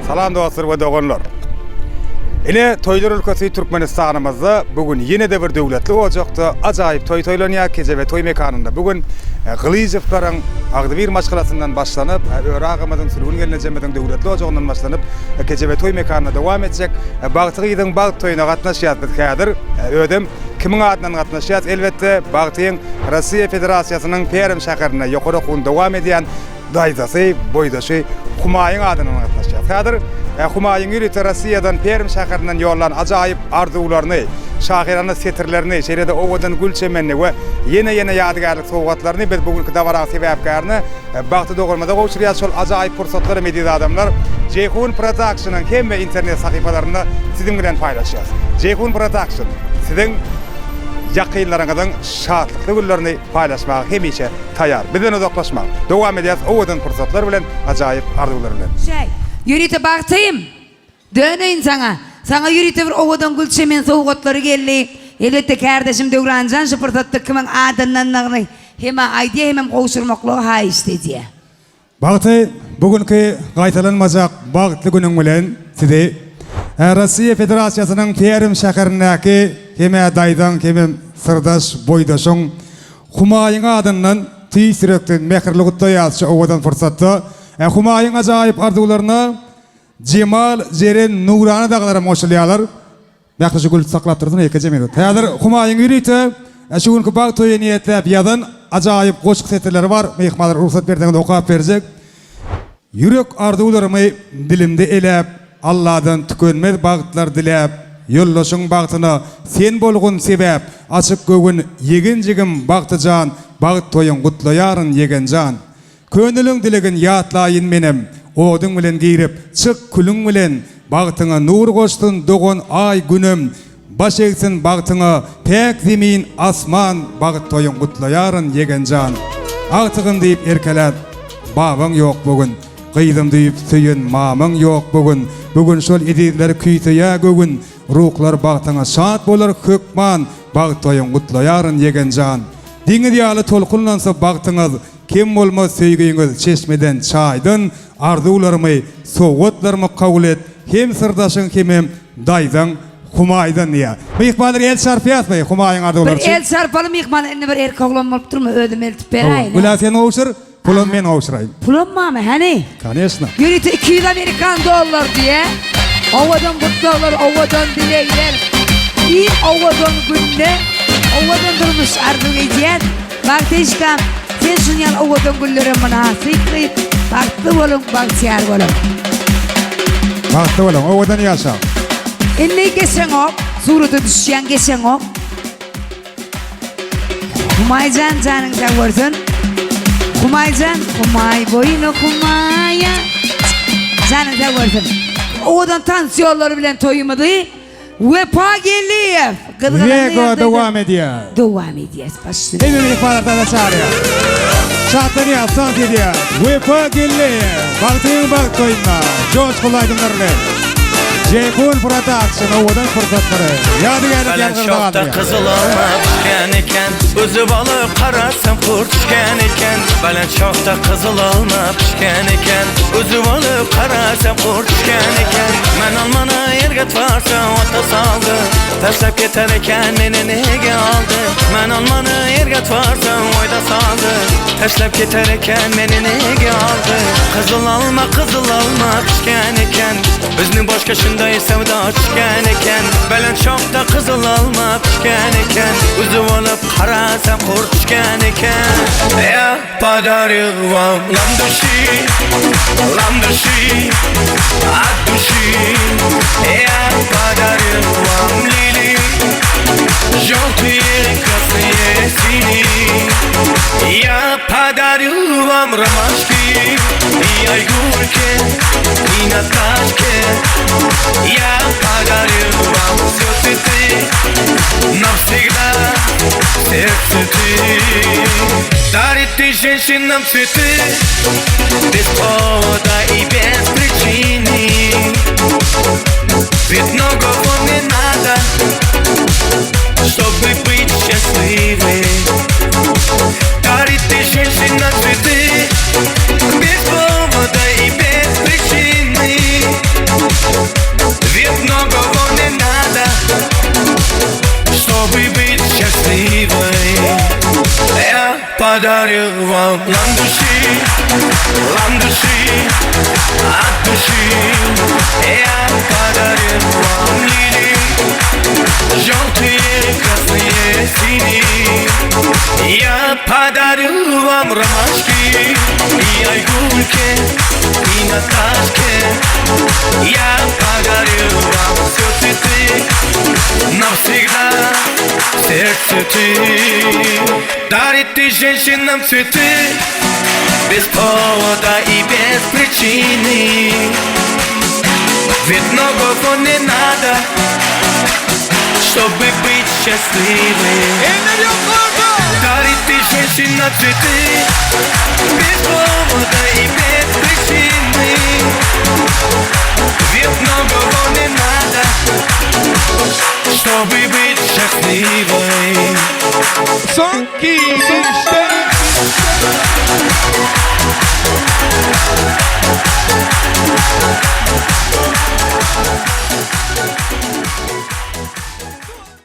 Salam dostlar we doganlar. Ine toýlar ülkesi Türkmenistanymyzda bu gün ýene-de bir döwletli ojakda ajaýyp toý toýlanýar. Kejebe toý mekanynda bu gün e, Gylyjowlaryň agzybir maşgalasyndan başlanyp, e, Öre agamyzyň, Sülgün gelnejemiziň döwletli ojagyndan başlanyp, e, Kejebe toý mekanynda dowam etjek Bagty gyzyň bagt toýuna gatnaşýarys biz häzir. Özem kimiň adyndan gatnaşýarys? Elbetde, Bagtyň Russiýa Federasiýasynyň Perm şäherinde ýokary okuwyny dowam edýän daýzasy, boýdaşy Humaýyň adyndan gatnaşýar. Häzir Humaýyň ýörite Russiýadan Perm şäherinden ýollan ajaýyp arzuwlaryny, şahyrana setirlerini, şeýle-de owadan gül çemenini we ýene-ýene ýadygärlik sowgatlaryny biz bu günki dabaraň sebäpkärine Bagty doganymyza gowşurýarys. Şol ajaýyp pursatlary eziz adamlar Jeýhun Production-yň hemme internet sahypalarynda siziň bilen paýlaşýarys. Jeýhun Production siziň ýakynlaryňyzyň şatlykly günlerini paýlaşmaga hemişe taýýar. Bizden uzaklaşmaň. Dowam edýäris owadan pursatlar bilen, ajaýyp arzuwlar bilen. Şeý, ýörite bagtym! Döneýin saňa. Saňa ýörite bir owadan gül çemen sowgatlary geldi. Elbetde kärdeşim Döwranjan şu pursatda kimiň adyndandygyny hem-ä aýdýar hemem gowşurmaklygy haýyşt edýär. Bagty bu günki gaýtalanmajak bagtly günüň bilen sizi Russiýa Federasiýasynyň Perm şäherindäki hem-ä daýzaň hemem syrdaş boýdaşyň Humaýyň adyndan tüýs ýürekden mähirli gutlaýas şu owadan pursatda. Humaýyň ajaýyp arzuwlaryna Jemal, Jeren, Nurana dagylaram goşulýarlar. Mähri şu gül saklap dursun ýekeje minut. Häzir Humaýyň ýörite şu günki bagt toýa niýetläp ýazan ajaýyp goşgy setirleri bar. Myhmanlar rugsat berseňiz okap berjek. Ýürek arzuwlarymy dilimde eläp, Alladan tükenmez bagtlar diläp, Ýoldaşyň bagtyna sen bolgun sebäp, Açyk göwün ýegen jigim Bagty jan, Bagt toýuň gutlaýaryn ýegen jan. Köňüliň dilegin ýatlaýyn menem, Oduň bilen girip, çyk külüň bilen, Bagtyňa nur goşsun dogan Aý, Günem, Baş egsin bagtyňa päk zemin, asman, Bagt toýuň gutlaýaryn ýegen jan. Agtygym diýip erkelän babaň ýok bu gün, Gyzym diýip söýen mamaň ýok bu gün, Bu gün şol ezizleri küýseýä göwün, Ruhlar bagtyňa şat bolar hökman, Bagt toýuň gutlaýaryn ýegen jan. Deňiz ýaly tolkunlansa bagtyňyz, Kem bolmaz söýgiňiz çeşmeden, çaýdan, Arzuwlarymy, sowgatlarymy kabul et, Hem syrdaşyň hemem daýzaň Humaýdan diýýär. Myhmanlar el çarpýasmy Humaýyň arzuwlary Bir üçin? el çarpaly myhman indi bir erkek oglan bolup durma özüm eltip beräýin. Gülä sen gowşur, pulam men gowşuraýyn. Pulam barmy hany? Koneşna. Ýörite 200 amerikan dollar diýe. Owadan gutlaglar, owadan dilegler. Iň owadan günde owadan durmuş arzuw edýän. Bagtyşkam, sen şuny ýaly owadan günlere mynasyp gyz. Bagtly boluň, bagtyýar boluň. Bagtly boluň, owadan ýaşaň. Indi geçeňok, surata düşýäň geçeňok. Humaýjan janyň sag bolsun. Humaýjan, Humaý boýuna Humaýa. Janyň sag bolsun. Owadan tans ýollary bilen toýumyzy Wepa Geldiýew gyzgalaňly Lego ýagdaýda dowam edýär. Dowam edýäs baş üstüne. Hemme myhmanlar çagyrýar. Şatlanýar, tans edýär. Wepa Geldiýew Bagtyň bagt toýunda joşgunly aýdymlar bilen. Jeýhun Production owadan pursatlary ýadygärlik Baland ýazgyda shoxda galdyrýar. qizil olma pishgan ekan Uzib olib qarasam qurt tushgan ekan Baland shoxda qizil olma pishgan ekan Uzib olib qarasam qurt tushgan ekan Man olmani yerga tvarsam ota soldi Tashlab ketar ekan meni nega oldi Man olmani yerga tvarsam o'yda soldi Tashlab ketar ekan meni nega oldi Qizil olma qizil olma pishgan ekan Bizni boshga shunday savdo tushgan ekan Baland shoxda qizil olma pishgan ekan Uzib olib qarasam qurt tushgan ekan Я подарил вам ландыши, ландыши от души Я подарил вам лилии Желтые, красные, синие Я подарил вам ромашки И Айгульке, и Наташке Я подарил вам все цветы Навсегда в сердце ты Дарит ты женщинам цветы Без повода и без причины Ведь многого не надо Чтобы быть счастливой Дарит ты женщинам цветы Без повода и без причины. счастливой. Я подарю вам ландыши, ландыши от души. Я подарю вам лилии, желтые, красные, синие. Я подарю вам ромашки и айгульке, и Наташке. Я подарю вам все цветы навсегда в сердце ты. Дарит ты женщинам цветы без повода и без причины. Ведь многого не надо, чтобы быть счастливым. Дарит ты женщина цветы Без повода и без причины Ведь многого не надо Чтобы быть счастливой Soňky işte.